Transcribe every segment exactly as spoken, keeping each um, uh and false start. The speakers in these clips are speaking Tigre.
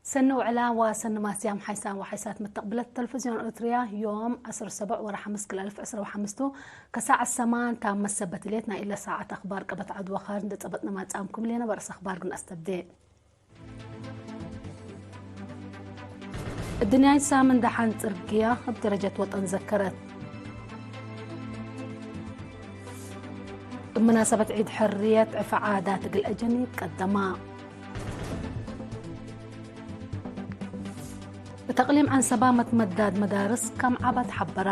ሰኒ ውዕላ ወሰኒ ማስያም ሓይሳን ወሓይሳት መተቅብለት ተለፍዝዮን ኤረትርያ፣ ዮም ዐስር ሰቡዕ ወርሕ ሓምስ ክልኤ አልፍ ዕስራ ወሓምስ ቱ፣ ከሳዕ ሰማን ታመ ሰበት ሌት ናይ እለ ሳዐት አክባር ቀበት ዐድ ወካር እንዴ ጸበጥነ ማጽአምኩም ሌነ። በርስ አክባር ግን አስተብዴ። እድንያይ ሳምን ደሓን ጽርግያ እብ ደረጀት ወጠን ዘከረት። እብ መናሰበት ዒድ ሕርየት ዕፈ ዓዳት እግል አጀኒብ ቀደማ። እት አቅሊም ዐንሰባ መትመዳድ መዳርስ ከም ዐበት ሐበራ።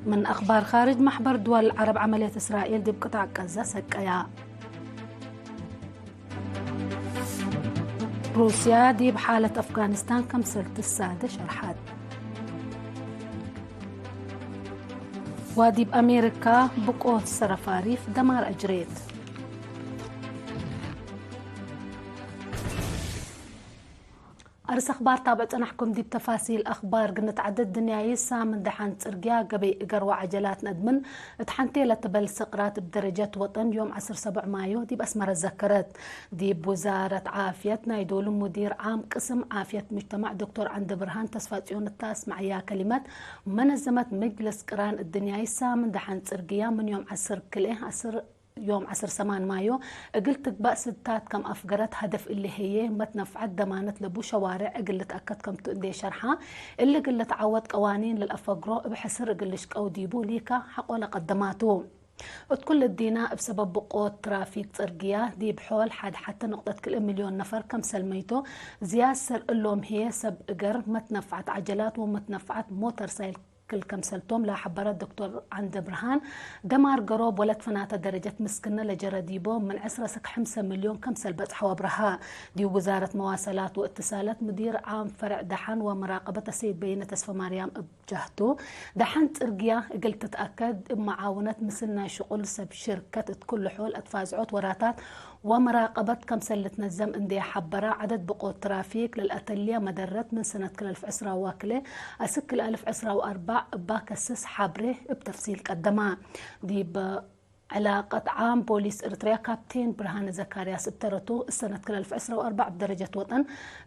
ምን አክባር ካርጅ፣ መሕበር ድወል ዐረብ ዐመልየት እስራኤል ዲብ ቅጣዕ ቀዘ ሰቀያ። ሩስያ ዲብ ሓለት አፍጋኒስታን ከምሰል ትሳደ ሸርሐት። ወዲብ አሜሪካ ብቆት ሰረፋሪፍ ደማር አጅሬት። አርስ አክባር ታብዕ ጸናሕኩም። ዲብ ተፋሲል አክባር ግንትዓደድ። ድንያይ ሳምን ደሓን ጽርግያ ገበይ እገር ወዐጀላት ነአድምን እት ሐንቴ ለትበል ስቅራት እብ ደረጀት ወጠን ዮም ዐስር ሰቡዕ ማዮ ዲብ አስመረ ዘከረት። ዲብ ውዛረት ዓፍየት ናይ ዶሉ ሙዲር ዓም ቅስም ዓፍየት ሙጅተማዕ ዶክቶር ዐንደብርሃን ተስፋጽዮን እተ አስመዐያ ከሊመት፣ መነዘመት ምጅልስ ቅራን እድንያይ ሳምን ደሓን ጽርግያ ምን ዮም ዐስር ክልኤ አስር ዮም ዐስር ሰማን ማዮ እግል ትግባእ ስታት ከም አፍገረት፣ ሀደፍ እሊ ህዬ መትነፍዐት ደማነት ለቡ ሸዋሬዕ እግል ልትአከድ ከምቱ እንዴ ሸርሐ፣ እሊ እግል ልትዐወት ቀዋኒን ለልአፈግሮ እብ ሕስር እግል ልሽቀው ዲቡ ሊካ ሐቆ ለቀደማቱ። እት ኩል እዲና እብ ሰበብ ብቆት ትራፊክ ጽርግያ ዲብ ሖል ሐድ ሐቴ ንቅጠት ክልኤ ሚልዮን ነፈር ከምሰል መይቶ፣ ዝያድ ሰር እሎም ህዬ ሰብ እገር፣ መትነፍዐት ዐጀላት ወመትነፍዐት ሞተር ሳይክል ክል ከምሰልቶም ለሐበረ ዶክቶር ዐንደብርሃን፣ ደማር ገሮብ ወለትፈናተ ደረጀት ምስክነ ለጀረ ዲቦ ምን ዕስረ እስክ ሐምሰ ሚልዮን ከምሰል በጽሐው አብረሃ። ዲብ ውዛረት መዋሰላት ወእትሳለት ሙዲር ዓም ፈርዕ ደሐን ወመራቀበት አሰይድ በይነ ተስፈማርያም እብ ጀህቱ፣ ደሐን ጽርግያ እግል ትትአከድ እብ መዓውነት ምስል ናይ ሽቁል ሰብ ሽርከት እት ኩሉ ሖል አትፋዝዖት ወራታት ወመራቀበት ከምሰል ልትነዘም እንዴ ሐበራ፣ ዐደድ ብቆት ትራፊክ ለልአተልየ መደረት ምን ሰነት ክል አልፍ ዕስራ ወክልኤ አስክ ክል አልፍ ዕስራ ወአርበዕ እባ ከስስ ሐብሬ እብ ተፍሲል ቀደማ። ዲብ ዕላቀት ዓም ፖሊስ ኤረትርያ ካፕቴን ብርሃነ ዘካርያስ እብ ተረቱ፣ እሰነት ክል አልፍ ዕስራ ወአርበዕ እብ ደረጀት ወጠን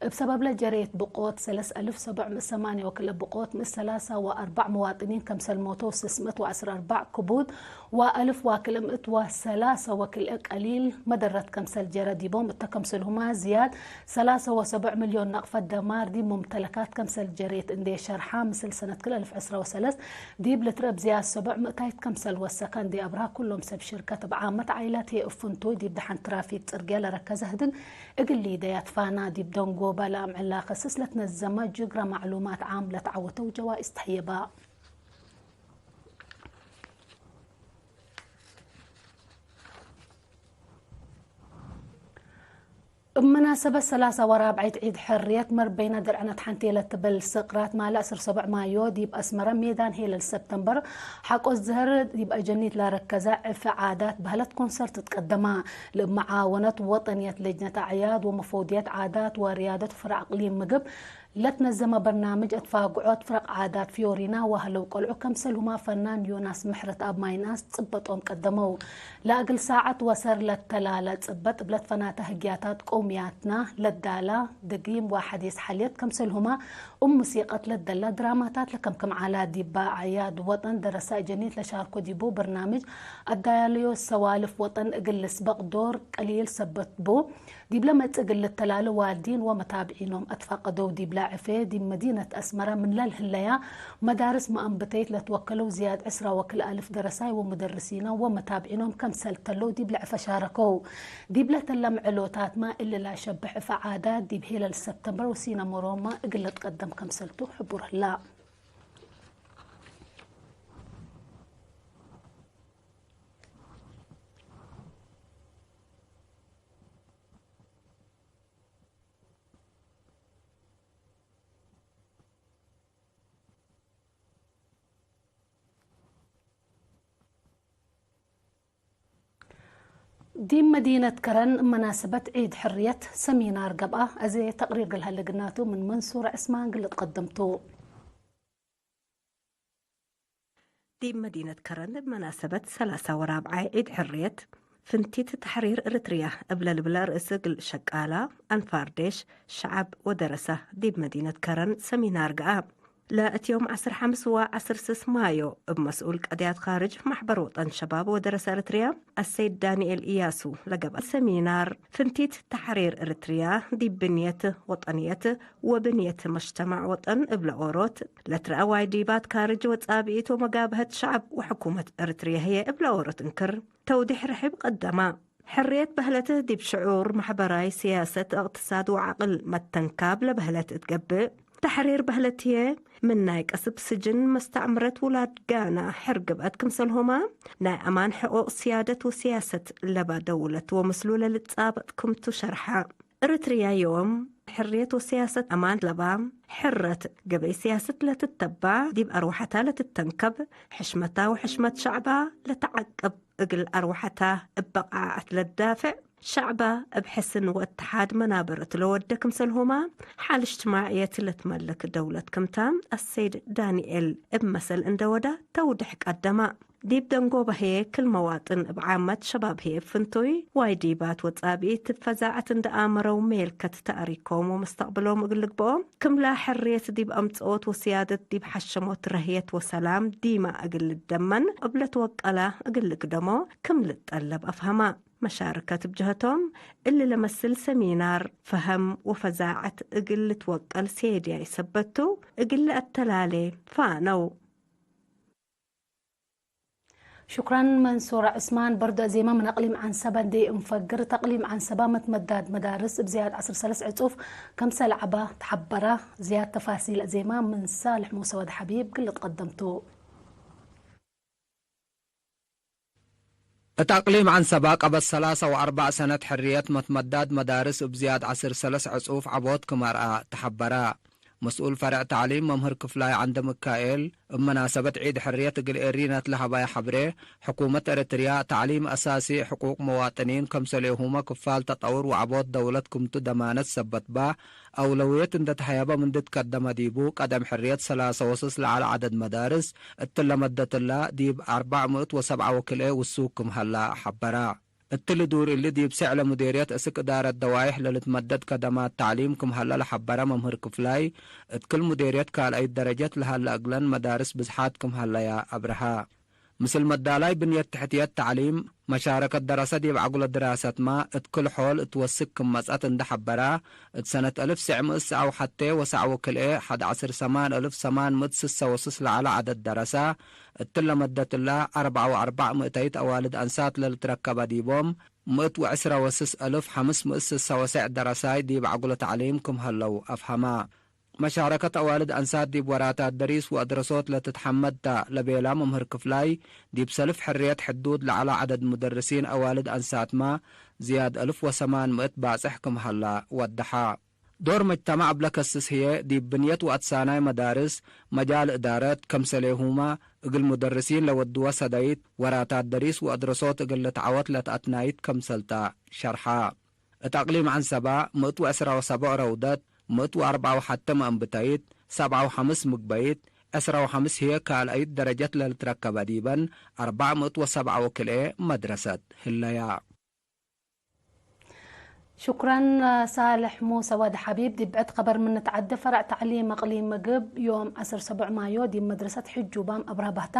እብ ሰበብለ ጀሬት ብቆት ሰለስ አልፍ ሰቡዕ ምእት ሰማንየ ወክልኤ ብቆት ምእት ሰላሳ ወአርበዕ መዋጥኒን ከምሰል ሞቶ ወስስ ምእት ወዐስር አርበዕ ክቡድ ወአልፍ ወክልኤ ምእት ወሰላሰ ወክልኤ ቀሊል መደረት ከምሰል ጀረ ዲቦም እተ ከምሰልሁማ ዝያድ ሰላሰ ወሰቡዕ ሚልዮን ነቅፈት ደማር ዲብ ሙምተለካት ከምሰል ጀሬት እንዴ ሸርሐ፣ ምስል ሰነት ክል አልፍ ዕስራ ወሰለስ ዲብ ልትረብ ዝያድ ሰቡዕ ምእታይት ከምሰል ወሰከ እንዴ አብርሃ፣ ኩሎም ሰብ ሽርከት እብ ዓመት ዓይላት ህዬ እብ ፍንቱይ ዲብ ደሐን ትራፊክ ጽርግያ ለረከዘ ህድግ እግል ሊደያት ፋና ዲብ ደንጎበ ለአምዕላ ከስስ ለትነዘመ ጅግረ ማዕሉማት ዓም ለተዐወተው ጀዋኢዝ ተህየባ። እብ መናሰበት ሰላሳ ወራብዓይት ዒድ ሕርየት፣ መርበይነ ደርዐነት ሐንቴ ለትብል ስቅራት፣ ማለ ዐስር ሰቡዕ ማዮ ዲብ አስመረ ሜዳን ሄለል ሰብተምበር ሐቆ ዝህር ዲብ አጀኒት ላረከዘ ዕፊ ዓዳት በህለት ኮንሰርት ትቀደማ። ለእብ መዓወነት ወጠንየት ለጅነት አዕያድ ወመፈውድየት ዓዳት ወርያደት ፍረቅ አቅሊም ምግብ ለትነዘመ በርናምጅ አትፋግዖት ፍረቅ ዓዳት ፊዮሪና ወሀለው ቀልዑ፣ ከምሰልሁማ ፈናን ዮናስ ምሕረትአብ ማይናስ ጽበጦም ቀደመው። ለእግል ሳዐት ወሰር ለተላለ ጽበጥ እብ ለትፈናተ ህግያታት ቀውምያትና ለዳላ ድጊም ወሐዲስ ሐልየት፣ ከምሰልሁማ እብ ሙሲቀት ለደላ ድራማታት ለከምክም ዐላ። ዲበ አዕያድ ወጠን ደረሰ አጀኒት ለሻርኮ ዲቡ በርናምጅ አዳያለዮ ሰዋልፍ ወጠን እግል ልስበቅ ዶር ቀሊል ሰበት ቡ። ዲብለ መጽእ እግል ልተላለ ዋልዲን ወመታብዒኖም አትፋቀደው። ዲብለ ዕፌ ዲብ መዲነት አስመረ ምን ለልህለያ መዳርስ መአንብተይት ለትወከለው ዝያድ ዕስራ ወክልኤ አልፍ ደረሳይ ወሙደርሲኖም ወመታብዒኖም ከምሰል ተለው ዲብለ ዕፈ ሻረከው። ዲብለ ተለም ዕሎታትመ እሊ ለአሸብሕ ዕፈ ዓዳት ዲብ ሄለል ሰብተምበር ወሲነመ ሮማ እግል ልትቀደም ከምሰልቱ ሕቡር ህላ። ዲብ መዲነት ከረን መናሰበት ዒድ ሕርየት ሰሚናር ገብአ። አዜ ተቅሪር እግል ሀለ ግናቱ ምን መንሱር ዕስማን እግል ልትቀደም ቱ። ዲብ መዲነት ከረን እብ መናሰበት ሰላሳ ወራብዓይ ዒድ ሕርየት ፍንቲት ተሕሪር እርትርያ እብ ለልብለ ርእስ እግል ሸቃላ፣ አንፋር ዴሽ፣ ሸዐብ ወደረሰ ዲብ መዲነት ከረን ሰሚናር ገአ። ለእት ዮም ዐስር ሐምስ ወዐስር ስስ ማዮ እብ መስኡል ቀድያት ካርጅ ማሕበር ወጠን ሸባብ ወደረሰ እርትርያ አሰይድ ዳንኤል እያሱ ለገብአ ሰሚናር፣ ፍንቲት ተሕሪር እርትርያ ዲብ ብንየት ወጠንየት ወብንየት መጅተማዕ ወጠን እብ ለኦሮት ለትረአ ዋይዲባት ካርጅ ወጻብኢት ወመጋብሀት ሸዐብ ወሕኩመት እርትርየ ህዬ እብ ለኦሮት እንክር ተውዲሕ ርሒብ ቀደማ። ሕርየት በህለት ዲብ ሽዑር፣ መሕበራይ፣ ስያሰት፣ እቅትሳድ ወዐቅል መተንካብ ለበህለት እት ገብእ፣ ተሕሪር በህለት ህዬ ምን ናይ ቀስብ፣ ስጅን፣ መስተዕምረት፣ ውላድ ጋና፣ ሕር ግብአት ክምሰልሁመ፣ ናይ አማን ሕቁቅ፣ ስያደት ወስያሰት ለበ ደውለት ወምስሉ ለልትጻበጥ ክምቱ ሸርሐ። እርትርያ ዮም ሕርየት ወስያሰት አማን ለባ፣ ሕረት ገበይ ስያሰት ለትተባዕ፣ ዲብ አርወሐታ ለትተንከብ፣ ሕሽመታ ወሕሽመት ሸዕባ ለተዐቅብ፣ እግል አርወሐታ እብ በቃዐት ለትዳፍዕ፣ ሸዕባ እብ ሕስን ወእትሓድ መናበር እት ለወደ ክምሰልሁመ፣ ሓል እጅትማዕየት ለትመልክ ደውለት ክምታ አሰይድ ዳንኤል እብ መሰል እንደ ወዳ ተውድሕ ቀደማ። ዲብ ደንጎበ ህዬ፣ ክል መዋጥን እብ ዓመት፣ ሸባብ ህዬ እብ ፍንቱይ ዋይዲባት ወጻብኢት እብ ፈዛዐት እንደ አመረው፣ ሜልከት ተእሪኮም ወመስተቅብሎም እግል ልግብኦ፣ ክምላ ሕርየት ዲብ አምጽኦት ወስያደት ዲብ ሐሸሞት ረህየት ወሰላም ዲማ እግል ልደመን እብ ለትወቀላ እግል ልግደሞ ክም ልጠለብ አፍሀማ። መሻርከት እብ ጀህቶም፣ እሊ ለመስል ሰሚናር፣ ፈሀም ወፈዛዐት እግል ልትወቀል ሴድያይ ሰበት ቱ፣ እግል ለአተላሌ ፋነው። ሹክረን መንሱር ዑስማን። በርዶ ዜማ ምን አቅሊም ዐንሰበ እንዴ እንፈግር፣ እት አቅሊም ዐንሰበ መትመዳድ መዳርስ እብ ዝያድ ዐስር ሰለስ ዕጹፍ ከምሰል ዐበ ተሐበረ። ዝያድ ተፋሲል ዜማ ምን ሳልሕ ሙሰ ወድ ሐቢብ ግልት ቀደምቱ። እት አቅሊም ዐንሰበ ቀበት ሰላሰ ወአርበዕ ሰነት ሕርየት መትመዳድ መዳርስ እብ ዝያድ ዐስር ሰለስ ዕጹፍ ዐቦት ክም አርአ ተሐበረ። መስኡል ፈርዕ ተዕሊም መምህር ክፍላይ ዐንደ ምካኤል፣ እብ መናሰበት ዒድ ሕርየት እግል ኤሪነት ለሀባይ ሐብሬ፣ ሕኩመት ኤረትርያ ተዕሊም አሳሲ፣ ሕቁቅ መዋጥኒን፣ ከምሰሌሁመ ክፋል ተጠውር ወዐቦት ደውለት ክምቱ ደማነት ሰበት በ፣ አውለውየት እንደ ተሀየበ ምንዲ ትከደመ ዲቡ፣ ቀደም ሕርየት ሰላሰ ወስስ ለዐለ ዐደድ መዳርስ እትለ መደትላ ዲብ አርበዕ ምእት ወሰብዓ ወክልኤ ውሱክ ክም ሀላ ሐበራ። እትሊ ዱር እሊ ዲብ ሰዕለ ሙዴርየት እስክ እዳረት ደዋይሕ ለልትመደድ ከደማት ተዕሊም ክም ሀለ ለሐበረ መምህር ክፍላይ፣ እት ክል ሙዴርየት ካልአይት ደረጀት ለሀለ እግለን መዳርስ ብዝሓት ክም ሀለያ አብርሀ። ምስል መዳላይ ብንየት ትሕትየት ተዕሊም፣ መሻረከት ደረሰ ዲብ ዐጉለ ድራሰትመ እት ክል ሖል እት ወስክ ክም መጽአት እንደ ሐበራ፣ እት ሰነት አልፍ ሰዕ ምእት ሰዕ ወሐቴ ወሰዕ ወክልኤ ሐድ ዐስር ሰማን አልፍ ሰማን ምእት ስሰ ወስስ ለዐለ ዐደድ ደረሰ፣ እትለ መደት እለ አርበዕ ወአርበዕ ምእተይት አዋልድ አንሳት ለልትረከበ ዲቦም፣ ምእት ወዕስረ ወስስ አልፍ ሐምስ ምእት ስሰ ወሰዕ ደረሳይ ዲብ ዐጉለ ተዕሊም ክም ሀለው አፍሀመ። መሻረከት አዋልድ አንሳት ዲብ ወራታት ደሪስ ወአድረሶት ለትትሐመድ ተ ለቤላ መምህር ክፍላይ፣ ዲብ ሰልፍ ሕርየት ሕዱድ ለዐለ ዐደድ ሙደርሲን አዋልድ አንሳትመ ዝያድ አልፍ ወሰማን ምእት ባጽሕ ክም ሀለ ወደሐ። ዶር መጅተማዕ እብ ለከስስ ህዬ፣ ዲብ ብንየት ወአትሳናይ መዳርስ፣ መጃል እዳረት፣ ከምሰሌሁመ እግል ሙደርሲን ለወድወ ሰደይት፣ ወራታት ደሪስ ወአድረሶት እግል ልትዐወት ለትአትናይት ከምሰልተ ሸርሐ። እት አቅሊም ዐንሰበ፣ ምእት ወዕስራ ወሰቦዕ ረውደት፣ ምእት ወአርበዕ ወሐተ መአንብተይት፣ ሰብዓ ወሐምስ ምግበይት፣ ዕስራ ወሐምስ ህዬ ካልአይት ደረጀት ለልትረከበ ዲበን፣ አርበዕ ምእት ወሰብዓ ወክልኤ መድረሰት ህለያ። ሹክረን ሳልሕ ሙሰ ወድ ሐቢብ። ዲብ ብዕድ ከበር ምን ንትዐዴ፣ ፈረዕ ተዕሊም እቅሊም ምግብ ዮም ዐስር ሰቡዕ ማዮ ዲብ መድረሰት ሕጁባም አብርሃ ባህታ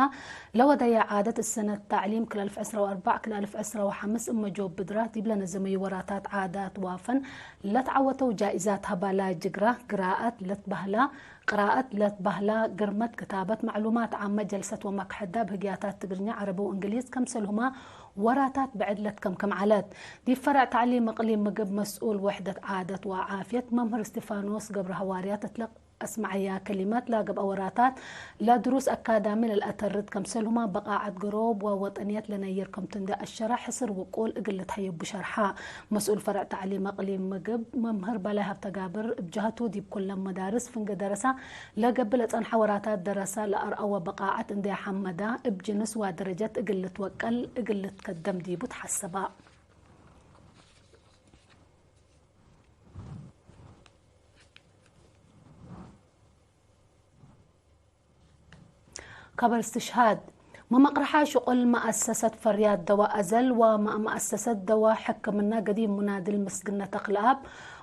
ለወደየ ዓደት እሰነት ተዕሊም ክል አልፍ ዕስራ ወአርበዕ ክል አልፍ ዕስራ ወሐምስ እመ ጆብ ብድራ ዲብ ለነዘመዩ ወራታት ዓዳት ዋፈን ለትዐወተው ጃኢዛት ሀባላ ጅግራ፣ ግራአት ለትበህላ ቅራአት ለትበህላ ግርመት፣ ክታበት፣ መዕሉማት ዓመ፣ ጀልሰት ወመክሐዳ እብ ህግያታት ትግርኛ፣ ዐረቢ ወእንግሊዝ፣ ከምሰልሁመ ወራታት ብዕድ ለትከምከም ዐለት። ዲብ ፈረዕ ተዕሊም እቅሊም ምግብ መስኡል ወሕደት ዓደት ወዓፍየት መምህር እስቲፋኖስ ገብረሐዋርያት እትለ አስመዐያ ከሊመት፣ ለገብአ ወራታት ለድሩስ አካዳሚ ለልአተርድ ከምሰልሁመ በቃዐት ገሮብ ወወጠንየት ለነይር ክምቱ እንዴ አሸረ፣ ሕስር ውቁል እግል ልትሀየቡ ሸርሐ። መስኡል ፈረዕ ተዕሊም እቅሊም ምግብ መምህር በላይ ሀብተጋብር እብ ጀሀቱ፣ ዲብ ኩለን መዳርስ ፍንጌ ደረሰ ለገብእ ለጸንሐ ወራታት ደረሰ ለአርአወ በቃዐት እንዴ ሐመዳ፣ እብ ጅንስ ወደረጀት እግል ልትወቀል እግል ልትከደም ዲቡ ተሐሰበ። ከበር እስትሽሃድ። መመቅረሓ ሽቁል መአሰሰት ፈርያት ደዋ አዘል ወመአሰሰት ደዋ ሕክምና ገዲም ሙናድል ምስግነ ተክለአብ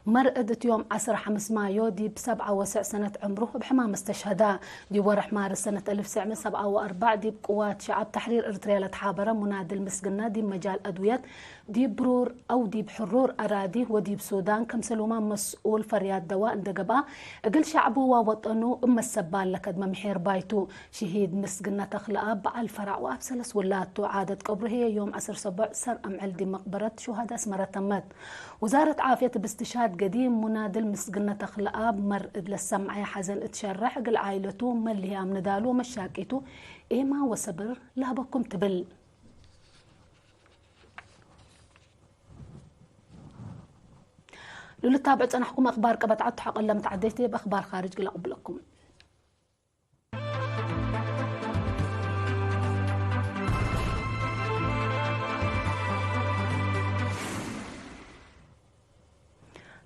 መርዕድ እት ዮም ዐስር ሐምስ ማዮ ዲብ ሰብዓ ወሰዕ ሰነት ዕምሩ እብ ሕማም እስተሽሀዳ። ዲብ ወርሕ ማርስ ሰነት አልፍ ትስዕ ምእት ሰብዓ ወአርበዕ ዲብ ቅዋት ሸዐብ ተሕሪር እርትርያ ለትሓበረ ሙናድል ምስግነ ዲብ መጃል አድውየት ዲብ ብሩር አው ዲብ ሕሩር አራዲ ወዲብ ሱዳን ከምሰሉማ መስኡል ፈርያት ደዋ እንደ ገብአ፣ እግል ሸዕቡ ወወጠኑ እብ መሰባል ለከድመ ምሒር ባይቱ፣ ሽሂድ ምስግነ ተክለአብ በዐል ፈራዕ ወአብ ሰለስ ውላቱ። ዓደት ቀብሩ ህዬ ዮም ዐስር ሰቦዕ ሰር አምዕል ዲብ መቅበረት ሹሃዳ አስመረ ተመት። ውዛረት ዓፍየት እብ እስትሽሃድ ገዲም ሙናድል ምስግነ ተክለአብ መርዕድ ለሰምዐየ ሐዘን እት ሸርሕ፣ እግል ዓኢለቱ መልህያም ንዳሉ ወመሻቂቱ ኤማ ወሰብር ለሀበኩም ትብል። ለልታብዕ ጸናሕኩም አክባር ቀበት ዐድ ተሐቀለ ምትዓደይት እብ አክባር ካርጅ እግል አቅብለኩም።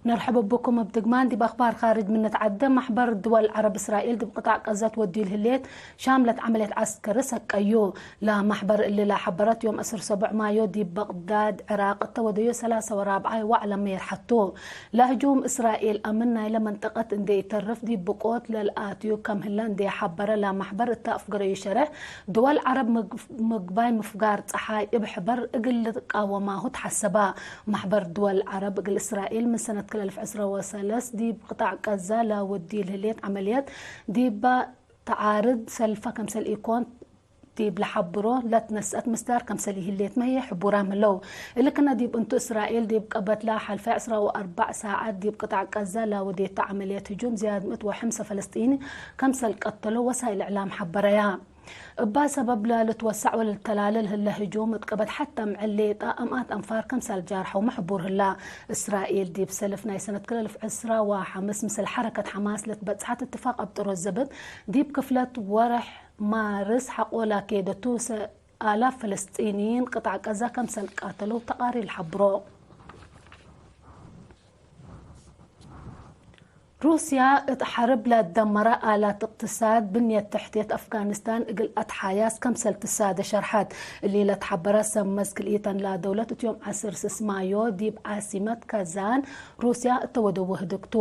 ነርሐብ ብኩም። እብ ድግማን ዲብ አክባር ካርጅ ምን ንትዓደ፣ መሕበር ድወል ዐረብ እስራኤል ዲብ ቅጣዕ ቀዘት ወድዩ ለህሌት ሻምለት ዐመልየት ዐስከሪ ሰቀዩ። ለመሕበር እሊ ለሐበረት ዮም ዐስር ሰቦዕ ማዮ ዲብ በቅዳድ ዕራቅ እተ ወደዩ ሰላሰ ወራብዓይ ዋዕለ ሜርሐቱ። ለህጁም እስራኤል አምን ናይለ መንጠቀት እንዴ ኢተርፍ ዲብ ብቆት ለልአትዩ ከም ህለ እንዴ ሐበረ ለመሕበር እተ አፍገረዩ ሸሬሕ፣ ድወል ዐረብ ምግ-፣ ምግባይ ምፍጋር ጸሓይ እብ ሕበር እግል ልትቃወማሁ ተሐሰባ። መሕበር ድወል ዐረብ እግል እስራኤል ምን ሰነት ክል አልፍ ዕስራ ወሰለስ ዲብ ቅጣዕ ቀዛ ለወድዩ ለህሌት ዐመልየት ዲበ ተዓርድ ሰልፈ ከምሰል ኢኮን ዲብ ለሐብሮ ለትነስአት ምስዳር ከምሰል ይህሌትመ ህዬ ሕቡራም ህለው። እሊ ክነ ዲብ እንቱ እስራኤል ዲብ ቀበትላ ሐልፈ ዕስራ ወአርበዕ ሳዐት ዲብ ቅጣዕ ቀዛ ለወዴተ ዐመልየት ህጁም ዝያድ ምእት ወሐምሰ ፈለስጢኒ ከምሰል ቀተሎ ወሳይል እዕላም ሐበረያ። እባ ሰበብ ለልትወሰዕ ወለልተላለ ለህለ ህጁም እት ቀበት ሐተ ምዕል ሌጠ አምኣት አንፋር ከምሰል ጃርሐውመ ሕቡር ህላ። እስራኤል ዲብ ሰልፍ ናይ ሰነት ክል አልፍ ዕስራ ወሐምስ ምስል ሐረከት ሐማስ ለትበጽሐት እትፋቅ አብጥሮ ዘብጥ ዲብ ክፍለት ወርሕ ማርስ ሐቆ ላኬደቱ ሰ-፣ አላፍ ፍልስጢንይን ቅጣዕ ቀዛ ከምሰል ቃተለው ተቃሪር ለሐብሮ። ሩስያ እት ሐርብ ለደመረ አላት እቅትሳድ ብንየት ተሕትየት አፍጋኒስታን እግል አትሓያስ ከምሰል ትሳደ ሸርሐት። እሊ ለትሐበረ ሰመዝ ክልኢተን ለደውለት እት ዮም ዐስር ስስ ማዮ ዲብ ዓሲመት ካዛን ሩስያ እተ ወደወ ህድግቱ።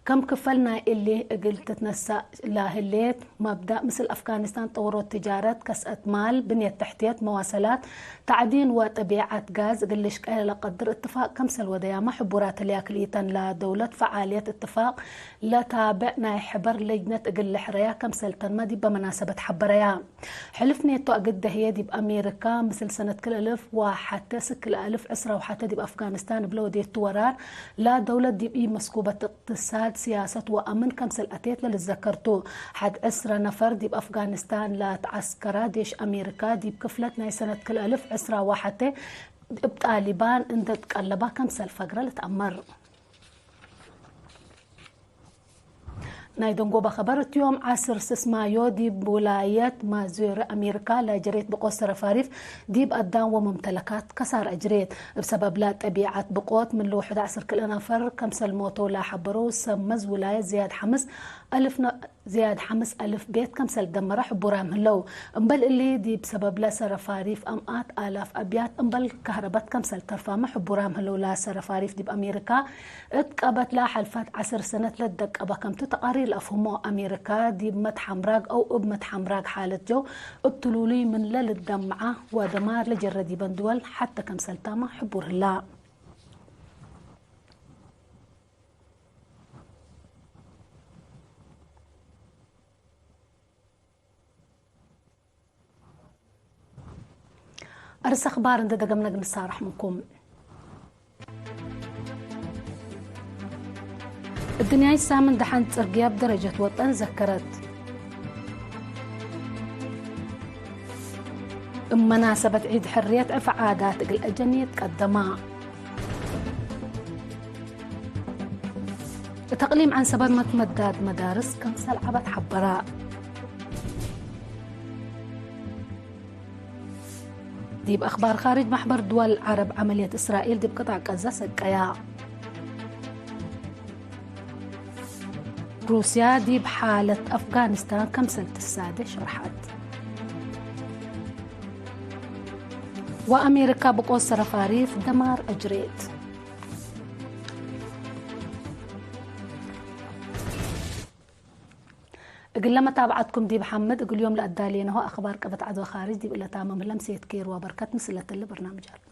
ከም ክፈል ናይ እሊ እግል ትትነሳእ ለህሌት መብዳእ ምስል አፍጋኒስታን ጠውሮት ትጃረት፣ ከስአት ማል፣ ብንየት ተሕትየት፣ መዋሰላት፣ ተዕዲን ወጠቢዐት ጋዝ እግል ልሽቀየ ለቀድር እትፋቅ ከምሰል ወደያመ ሕቡራት ህለያ። ክልኢተን ለደውለት ፈዓልየት እትፋቅ ለታብዕ ናይ ሕበር ለጅነት እግል ልሕረያ ከምሰል ተንመ ዲበ መናሰበት ሐበረያ። ሕልፍ ኔቶ አግደ ህዬ ዲብ አሜሪካ ምስል ሰነት ክል አልፍ ወሐተ እስክ ክል አልፍ ዕስራ ወሐተ ዲብ አፍጋኒስታን እብለ ወዴቱ ወራር ለደውለት ዲብ ኢመስኩበት እቅትሳድ፣ ሲያሰት ወአምን ከምሰል አቴት ለልዘከር ቱ። ሐድ ዕስረ ነፈር ዲብ አፍጋኒስታን ለትዐስከራ ዴሽ አሜሪካ ዲብ ክፍለት ናይ ሰነት ክል አልፍ ዕስራ ወሐተ እብ ጣሊባን እንደ ትቀለባ ከምሰል ፈግረ ልትአመር። ናይ ደንጎበ ኸበር እት ዮም ዐስር ስስ ማዮ ዲብ ውላየት ማዙሪ አሜሪካ ለጀሬት ብቆት ሰረፋሪፍ ዲብ አዳም ወመምተለካት ከሳር አጅሬት። እብ ሰበብ ለጠቢዐት ብቆት ምን ለውሑድ ዐስር ክልኤ ነፈር ከምሰል ሞተው ለሐበረው ሰመዝ ውላየት ዝያድ ሐምስ አልፍ ነ-፣ ዝያድ ሐምስ አልፍ ቤት ከምሰል ደመረ ሕቡራም ህለው። እምበል እሊ ዲብ ሰበብ ለሰረፋሪፍ አምኣት አላፍ አብያት እምበል ከህረበት ከምሰል ተርፋመ ሕቡራም ህለው። ለሰረፋሪፍ ዲብ አሜሪካ እት ቀበት ለሐልፈት ዐስር ሰነት ለትደቀበ ከምቱ ተቃሪር ለአፍህሞ። አሜሪካ ዲብ መትሐምራግ አው እብ መትሐምራግ ሓለት ጀው እብ ትሉሉይ ምን ለልትደምዓ ወደማር ለጀረ ዲበን ድወል ሐተ ከምሰልታመ ሕቡር ህላ። አርስ አኽባር እንዴ ደገምነ እግል ንሳረሕ ምንኩም። እድንያይ ሳምን ደሐን ጽርግያ እብ ደረጀት ወጠን ዘከረት። እብ መናሰበት ዒድ ሕርየት ዕፍ ዓዳት እግል አጀንየት ቀደማ። እት አቅሊም ዐንሰበት መትመዳድ መዳርስ ከምሰል ዐበት ሐበራ። ዲብ አኽባር ካርጅ፣ መሕበር ድወል ዐረብ ዐመልየት እስራኤል ዲብ ቅጣዕ ቀዛ ሰቀያ። ሩስያ ዲብ ሓለት አፍጋኒስታን ከምሰል ትሳዴ ሸርሐት። ወአሜሪካ ብቆት ሰረፋሪፍ ደማር አጅሬት። እግለ መታብዐትኩም ዲብ ሐምድ፣ እግል ዮም ለአዳሌነሆ አክባር ቀበት ዐድ ወካርጅ ዲብ እለ ታምም ህለ፣ ምሴት ኬር ወበርከት ምስል ለተለ በርናምጅ አለ።